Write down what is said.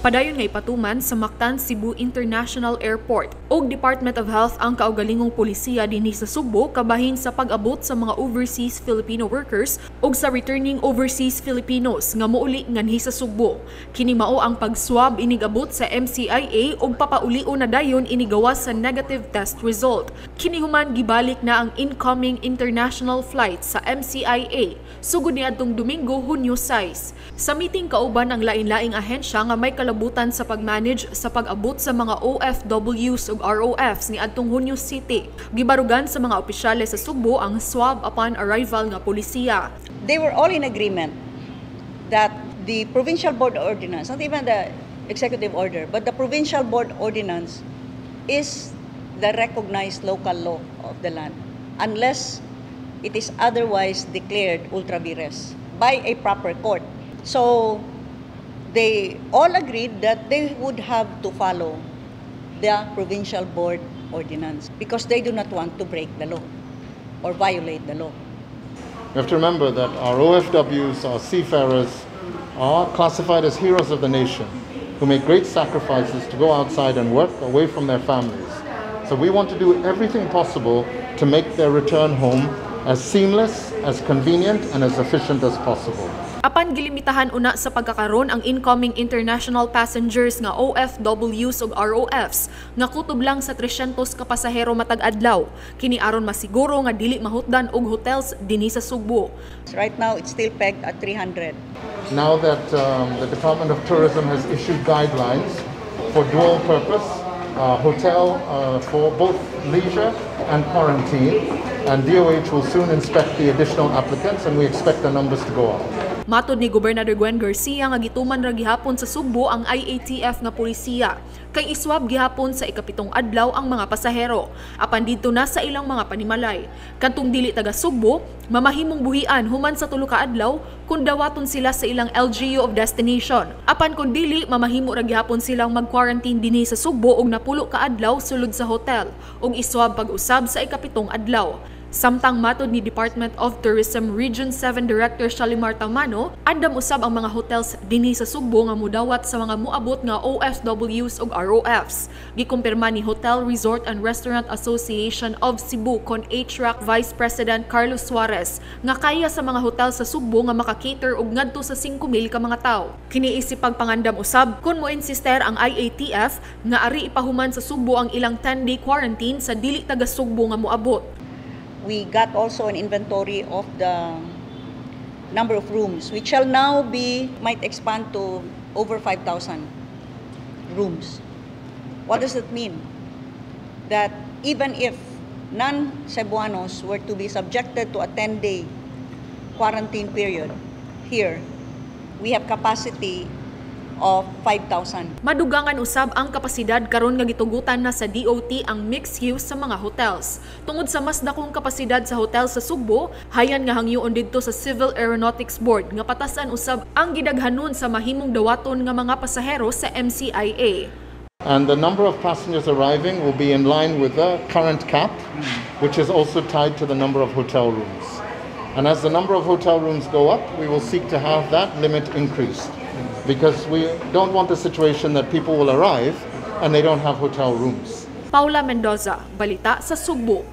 Padayon nga ipatuman sa Mactan Cebu International Airport ug Department of Health ang kaugalingong polisiya dinhi sa Sugbo kabahin sa pag-abot sa mga overseas Filipino workers ug sa returning overseas Filipinos nga mouli nganhi sa Sugbo. Kini mao ang pag-swab inigabot sa MCIA ug papaulio na dayon inigawas sa negative test result. Kini human gibalik na ang incoming international flight sa MCIA sugod niadtong Domingo, Hunyo 6. Sa meeting kauban ang lain-laing ahensya nga may kalabutan sa pag-manage sa pag-abot sa mga OFWs ug ROFs niadtong Hunyo 7, gibarugan sa mga opisyales sa Sugbo ang swab upon arrival nga polisiya. They were all in agreement that the provincial board ordinance, not even the executive order, but the provincial board ordinance is the recognized local law of the land, unless it is otherwise declared ultra vires by a proper court. So they all agreed that they would have to follow the provincial board ordinance because they do not want to break the law or violate the law. We have to remember that our OFWs, our seafarers, are classified as heroes of the nation who make great sacrifices to go outside and work away from their families. So we want to do everything possible to make their return home as seamless, as convenient, and as efficient as possible. Apan gilimitahan una sa pagkakaron ang incoming international passengers nga OFWs ug ROFs nga kutob lang sa 300 ka pasahero matag adlaw. Kini aron masiguro nga dili mahutdan og hotels dinhi sa Sugbo. Right now, it's still pegged at 300. Now that the Department of Tourism has issued guidelines for dual purpose hotel for both leisure and quarantine, and DOH will soon inspect the additional applicants, and we expect the numbers to go up. Matod ni Gobernador Gwen Garcia nga gituman ra gihapon sa Sugbo ang IATF nga polisiya kay iswab gihapon sa 7 adlaw ang mga pasahero apan didto na sa ilang mga panimalay. Kantong dili taga Sugbo, mamahimong buhian human sa 3 ka adlaw kung dawaton sila sa ilang LGU of destination. Apan kung dili, mamahimo ra gihapon silang mag-quarantine dinhi sa Sugbo og 10 ka adlaw sulod sa hotel ug iswab pag-usab sa 7 adlaw. Samtang matod ni Department of Tourism Region 7 Director Shalimar Tamano, andam usab ang mga hotels dinhi sa Sugbo nga mudawat sa mga muabot nga OFWs ug ROFs. Gikumpirma ni Hotel, Resort and Restaurant Association of Cebu kon HRAC Vice President Carlos Suarez nga kaya sa mga hotel sa Sugbo nga maka-cater og ngadto sa 5,000 ka mga tawo. Kini isip pagpangandam usab kung mo-insister ang IATF nga ari ipahuman sa Sugbo ang ilang 10-day quarantine sa dili taga Sugbo nga muabot. We got also an inventory of the number of rooms, which shall now be, might expand to over 5,000 rooms. What does that mean? That even if non-Cebuanos were to be subjected to a 10-day quarantine period here, we have capacity of 5,000. Madugangan usab ang kapasidad karon nga gitugutan na sa DOT ang mixed use sa mga hotels. Tungod sa mas dakong kapasidad sa hotel sa Sugbo, hayan nga hangyoon didto sa Civil Aeronautics Board nga patasan usab ang gidaghanon sa mahimong dawaton nga mga pasahero sa MCIA. And the number of passengers arriving will be in line with the current cap, which is also tied to the number of hotel rooms. And as the number of hotel rooms go up, we will seek to have that limit increased because we don't want the situation that people will arrive and they don't have hotel rooms. Paula Mendoza, Balita sa Sugbo.